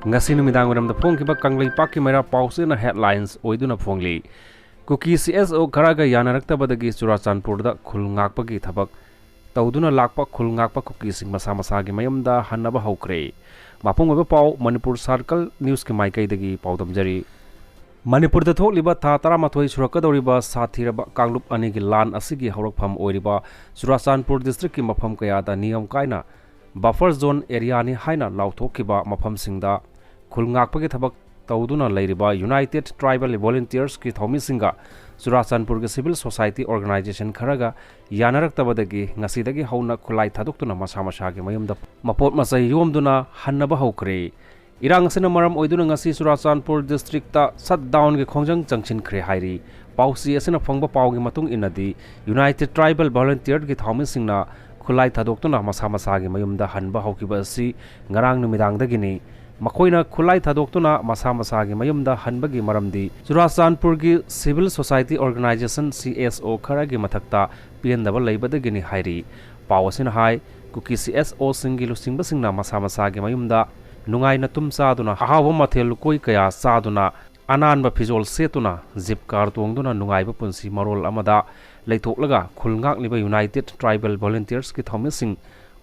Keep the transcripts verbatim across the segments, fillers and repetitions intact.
ꯉꯁꯤ ꯅꯨꯃꯤꯗꯥꯡ ꯋꯥꯏꯔꯝꯗ ꯐꯣꯡꯈꯤꯕ ꯀꯪꯂꯩꯄꯥꯛꯀꯤ ꯃꯩꯔꯥ ꯄꯥꯎꯁꯤꯅ headlines ꯑꯣꯏꯗꯨꯅ ꯐꯣꯡꯂꯤ꯫ ꯀꯨꯀꯤ ꯁꯤ ꯑꯦꯁ ꯑꯣ ꯈꯔꯒ ꯌꯥꯅꯔꯛꯇꯕꯗꯒꯤ ꯆꯨꯔꯥꯆꯥꯟꯄꯨꯔꯗ ꯈꯨꯜ ꯉꯥꯛꯄꯒꯤ ꯊꯕꯛ ꯇꯧꯗꯨꯅ ꯂꯥꯛꯄ ꯈꯨꯜ ꯉꯥꯛꯄ ꯀꯨꯀꯤꯁꯤꯡ ꯃꯁꯥ ꯃꯁꯥꯒꯤ ꯃꯌꯨꯝꯗ ꯍꯟꯅꯕ ꯍꯧꯈ꯭ꯔꯦ꯫ ꯃꯄꯨꯡ ꯑꯣꯏꯕ ꯄꯥꯎ ꯃꯅꯤꯄꯨꯔ ꯁꯥꯔꯀꯜ ꯅ꯭ꯌꯨꯁꯀꯤ ꯃꯥꯏꯀꯩꯗꯒꯤ ꯄꯥꯎꯗꯝꯖꯔꯤ꯫ ꯃꯅꯤꯄꯨꯔꯗ ꯊꯣꯛꯂꯤꯕ ꯊꯥ ꯇꯔꯥꯃꯥꯊꯣꯏ ꯁꯨꯔꯛꯀꯗꯧꯔꯤꯕ ꯁꯥꯊꯤꯔꯕ ꯀꯥꯡꯂꯨꯞ ꯑꯅꯤꯒꯤ ꯂꯥꯟ ꯑꯁꯤꯒꯤ ꯍꯧꯔꯛꯐꯝ ꯑꯣꯏꯔꯤꯕ ꯆꯨꯔꯥꯆꯥꯟꯄꯨꯔ districtꯀꯤ ꯃꯐꯝ ꯀꯌꯥꯗ ꯅꯤꯌꯝ ꯀꯥꯏꯅ buffer zone areaꯅꯤ ꯍꯥꯏꯅ ꯂꯥꯎꯊꯣꯛꯈꯤꯕ ꯃꯐꯝꯁꯤꯡꯗ ꯈꯨꯜ ꯉꯥꯛꯄꯒꯤ ꯊꯕꯛ ꯇꯧꯗꯨꯅ ꯂꯩꯔꯤꯕ United Tribal Volunteersꯀꯤ ꯊꯧꯃꯤꯁꯤꯡꯒ ꯆꯨꯔꯥꯆꯥꯟꯄꯨꯔꯒꯤ civil society organization ꯈꯔꯒ ꯌꯥꯅꯔꯛꯇꯕꯗꯒꯤ ꯉꯁꯤꯗꯒꯤ ꯍꯧꯅ ꯈꯨꯠꯂꯥꯏ ꯊꯥꯗꯣꯛꯇꯨꯅ ꯃꯁꯥ ꯃꯁꯥꯒꯤ ꯃꯌꯨꯝꯗ ꯃꯄꯣꯠ ꯃꯆꯩ ꯌꯣꯝꯗꯨꯅ ꯍꯟꯅꯕ ꯍꯧꯈ꯭ꯔꯦ꯫ ꯏꯔꯥꯡ ꯑꯁꯤꯅ ꯃꯔꯝ ꯑꯣꯏꯗꯨꯅ ꯉꯁꯤ ꯆꯨꯔꯥꯆꯥꯟꯄꯨꯔ districtꯇ shutdownꯒꯤ ꯈꯣꯡꯖꯪ ꯆꯪꯁꯤꯟꯈ꯭ꯔꯦ ꯍꯥꯏꯔꯤ꯫ ꯄꯥꯎꯆꯦ ꯑꯁꯤꯅ ꯐꯪꯕ ꯄꯥꯎꯒꯤ ꯃꯇꯨꯡ ꯏꯟꯅꯗꯤ, United Tribal Volunteerꯒꯤ ꯊꯧꯃꯤꯁꯤꯡꯅ ꯈꯨꯠꯂꯥꯏ ꯊꯥꯗꯣꯛꯇꯨꯅ ꯃꯁꯥ ꯃꯁꯥꯒꯤ ꯃꯌꯨꯝꯗ ꯍꯟꯕ ꯍꯧꯈꯤꯕ ꯑꯁꯤ ꯉꯔꯥꯡ ꯅꯨꯃꯤꯗꯥꯡꯗꯒꯤꯅꯤ꯫ ꯃꯈꯣꯏꯅ ꯈꯨꯠꯂꯥꯏ ꯊꯥꯗꯣꯛꯇꯨꯅ ꯃꯁꯥ ꯃꯁꯥꯒꯤ ꯃꯌꯨꯝꯗ ꯍꯟꯕꯒꯤ ꯃꯔꯝꯗꯤ ꯆꯨꯔꯥꯆꯥꯟꯄꯨꯔꯒꯤ civil society organization C S O ꯈꯔꯒꯤ ꯃꯊꯛꯇ ꯄꯦꯟꯗꯕ ꯂꯩꯕꯗꯒꯤꯅꯤ ꯍꯥꯏꯔꯤ꯫ ꯄꯥꯎ ꯑꯁꯤꯅ ꯍꯥꯏ, ꯀꯨꯀꯤ C S Oꯁꯤꯡꯒꯤ ꯂꯨꯆꯤꯡꯕꯁꯤꯡꯅ ꯃꯁꯥ ꯃꯁꯥꯒꯤ ꯃꯌꯨꯝꯗ ꯅꯨꯡꯉꯥꯏꯅ ꯇꯨꯝ ꯆꯥꯗꯨꯅ, ꯑꯍꯥꯎꯕ ꯃꯊꯦꯜ ꯂꯨꯀꯣꯏ ꯀꯌꯥ ꯆꯥꯗꯨꯅ, ꯑꯅꯥꯟꯕ ꯐꯤꯖꯣꯜ ꯁꯦꯠꯇꯨꯅ, ꯖꯤꯞ ꯀꯥꯔ ꯇꯣꯡꯗꯨꯅ ꯅꯨꯡꯉꯥꯏꯕ ꯄꯨꯟꯁꯤ ꯃꯔꯣꯜ ꯑꯃꯗ ꯂꯩꯊꯣꯛꯂꯒ ꯈꯨꯜ ꯉꯥꯛꯂꯤꯕ United Tribal Volunteersꯀꯤ ꯊꯧꯃꯤꯁꯤꯡ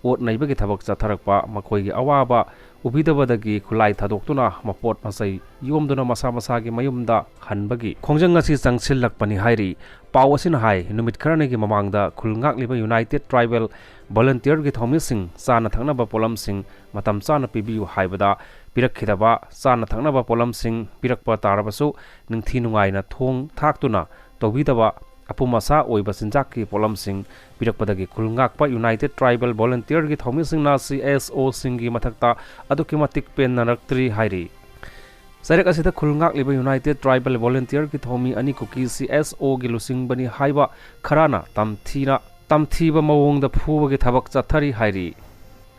ꯑꯣꯠ ꯅꯩꯕꯒꯤ ꯊꯕꯛ ꯆꯠꯊꯔꯛꯄ, ꯃꯈꯣꯏꯒꯤ ꯑꯋꯥꯕ ꯎꯕꯤꯗꯕꯗꯒꯤ ꯈꯨꯠꯂꯥꯏ ꯊꯥꯗꯣꯛꯇꯨꯅ ꯃꯄꯣꯠ ꯃꯆꯩ ꯌꯣꯝꯗꯨꯅ ꯃꯁꯥ ꯃꯁꯥꯒꯤ ꯃꯌꯨꯝꯗ ꯍꯟꯕꯒꯤ ꯈꯣꯡꯖꯪ ꯑꯁꯤ ꯆꯪꯁꯤꯜꯂꯛꯄꯅꯤ ꯍꯥꯏꯔꯤ꯫ ꯄꯥꯎ ꯑꯁꯤꯅ ꯍꯥꯏ, ꯅꯨꯃꯤꯠ ꯈꯔꯅꯤꯒꯤ ꯃꯃꯥꯡꯗ ꯈꯨꯜ ꯉꯥꯛꯂꯤꯕ United Tribal Volunteerꯒꯤ ꯊꯧꯃꯤꯁꯤꯡ ꯆꯥꯅ ꯊꯛꯅꯕ ꯄꯣꯠꯂꯝꯁꯤꯡ ꯃꯇꯝ ꯆꯥꯅ ꯄꯤꯕꯤꯌꯨ ꯍꯥꯏꯕꯗ ꯄꯤꯔꯛꯈꯤꯗꯕ, ꯆꯥꯅ ꯊꯛꯅꯕ ꯄꯣꯠꯂꯝꯁꯤꯡ ꯄꯤꯔꯛꯄ ꯇꯥꯔꯕꯁꯨ ꯅꯤꯡꯊꯤ ꯅꯨꯡꯉꯥꯏꯅ ꯊꯣꯡ ꯊꯥꯛꯇꯨꯅ ꯇꯧꯕꯤꯗꯕ, ꯑꯄꯨꯝ ꯑꯁꯥ ꯑꯣꯏꯕ ꯆꯤꯟꯖꯥꯛꯀꯤ ꯄꯣꯠꯂꯝꯁꯤꯡ ꯄꯤꯔꯛꯄꯗꯒꯤ ꯈꯨꯜ ꯉꯥꯛꯄ United Tribal Volunteerꯒꯤ ꯊꯧꯃꯤꯁꯤꯡꯅ C S Oꯁꯤꯡꯒꯤ ꯃꯊꯛꯇ ꯑꯗꯨꯛꯀꯤ ꯃꯇꯤꯛ ꯄꯦꯟꯅꯔꯛꯇ꯭ꯔꯤ ꯍꯥꯏꯔꯤ꯫ ꯆꯩꯔꯛ ꯑꯁꯤꯗ ꯈꯨꯜ ꯉꯥꯛꯂꯤꯕ United Tribal Volunteerꯒꯤ ꯊꯧꯃꯤ ꯑꯅꯤ ꯀꯨꯀꯤ C S Oꯒꯤ ꯂꯨꯆꯤꯡꯕꯅꯤ ꯍꯥꯏꯕ ꯈꯔꯅ ꯇꯝꯊꯤꯅ, ꯇꯝꯊꯤꯕ ꯃꯑꯣꯡꯗ ꯐꯨꯕꯒꯤ ꯊꯕꯛ ꯆꯠꯊꯔꯤ ꯍꯥꯏꯔꯤ꯫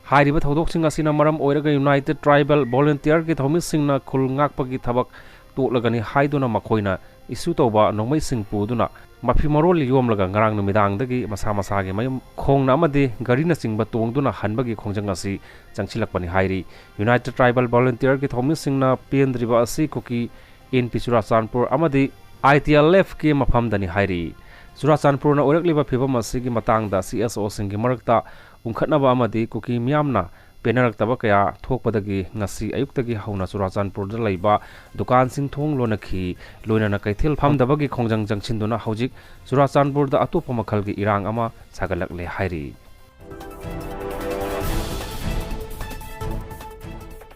ꯍꯥꯏꯔꯤꯕ ꯊꯧꯗꯣꯛꯁꯤꯡ ꯑꯁꯤꯅ ꯃꯔꯝ ꯑꯣꯏꯔꯒ United Tribal Volunteerꯒꯤ ꯊꯧꯃꯤꯁꯤꯡꯅ ꯈꯨꯜ ꯉꯥꯛꯄꯒꯤ ꯊꯕꯛ ꯇꯣꯛꯂꯒꯅꯤ ꯍꯥꯏꯗꯨꯅ ꯃꯈꯣꯏꯅ ꯏꯁꯨ ꯇꯧꯕ ꯅꯣꯡꯃꯩꯁꯤꯡ ꯄꯨꯗꯨꯅ ꯃꯐꯤ ꯃꯔꯣꯜ ꯌꯣꯝꯂꯒ ꯉꯔꯥꯡ ꯅꯨꯃꯤꯗꯥꯡꯗꯒꯤ ꯃꯁꯥ ꯃꯁꯥꯒꯤ ꯃꯌꯨꯝ ꯈꯣꯡꯅ ꯑꯃꯗꯤ ꯒꯥꯔꯤꯅꯆꯤꯡꯕ ꯇꯣꯡꯗꯨꯅ ꯍꯟꯕꯒꯤ ꯈꯣꯡꯖꯪ ꯑꯁꯤ ꯆꯪꯁꯤꯜꯂꯛꯄꯅꯤ ꯍꯥꯏꯔꯤ꯫ United Tribal Volunteerꯒꯤ ꯊꯧꯃꯤꯁꯤꯡꯅ ꯄꯦꯟꯗ꯭ꯔꯤꯕ ꯑꯁꯤ ꯀꯨꯀꯤ ꯏꯟꯄꯤ ꯆꯨꯔꯥꯆꯥꯟꯄꯨꯔ ꯑꯃꯗꯤ ITLFꯀꯤ ꯃꯐꯝꯗꯅꯤ ꯍꯥꯏꯔꯤ꯫ ꯆꯨꯔꯥꯆꯥꯟꯄꯨꯔꯅ ꯑꯣꯏꯔꯛꯂꯤꯕ ꯐꯤꯕꯝ ꯑꯁꯤꯒꯤ ꯃꯇꯥꯡꯗ CSOꯁꯤꯡꯒꯤ ꯃꯔꯛꯇ ꯎꯪꯈꯠꯅꯕ ꯑꯃꯗꯤ ꯀꯨꯀꯤ ꯃꯤꯌꯥꯝꯅ ꯄꯦꯟꯅꯔꯛꯇꯕ ꯀꯌꯥ ꯊꯣꯛꯄꯗꯒꯤ ꯉꯁꯤ ꯑꯌꯨꯛꯇꯒꯤ ꯍꯧꯅ ꯆꯨꯔꯥꯆꯥꯟꯄꯨꯔꯗ ꯂꯩꯕ ꯗꯨꯀꯥꯟꯁꯤꯡ ꯊꯣꯡ ꯂꯣꯟꯅꯈꯤ꯫ ꯂꯣꯏꯅꯅ ꯀꯩꯊꯦꯜ ꯐꯝꯗꯕꯒꯤ ꯈꯣꯡꯖꯪ ꯆꯪꯁꯤꯟꯗꯨꯅ ꯍꯧꯖꯤꯛ ꯆꯨꯔꯥꯆꯥꯟꯄꯨꯔꯗ ꯑꯇꯣꯞꯄ ꯃꯈꯜꯒꯤ ꯏꯔꯥꯡ ꯑꯃ ꯁꯥꯒꯠꯂꯛꯂꯦ ꯍꯥꯏꯔꯤ꯫